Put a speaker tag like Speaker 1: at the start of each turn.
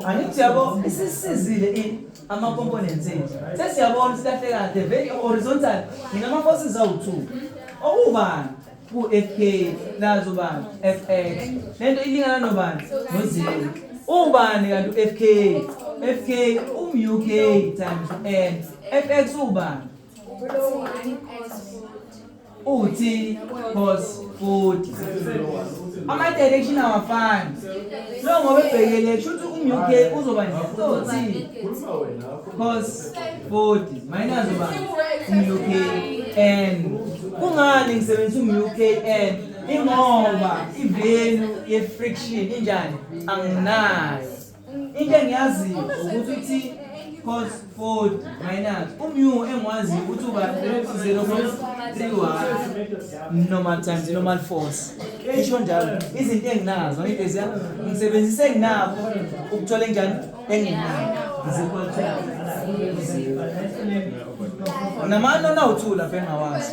Speaker 1: Angithi yabo isisizile in ama-components ethu. Sesiyabona ukuthi kahle kahle very horizontal nginama-forces awu-2. Okubani? Ku-FK nazo bani? FX. Lento ilingana nobani? No-zero. Ubani kanti u-FK? FK um-UK times N. FX ubani? Uthi cos 40. Ama-direction awafani. Lo ngoba ebhekele kusho ukuthi um-UK uzoba nje uthi cos 40 minus ubani? Um-UK N. Kungani ngisebenzisa um-UK N? Ingoba i-value ye-friction injani? Anginayo. Into engiyaziyo ukuthi uthi cos 40 minus u-mu engiwaziyo ukuthi uba 0.31 normal times normal force. Isho njalo izinto enginazo angithi leziya ngisebenzise enginakho ukuthola enjani enginakho is equal to zero. Namano nawuthula lapha engawazi.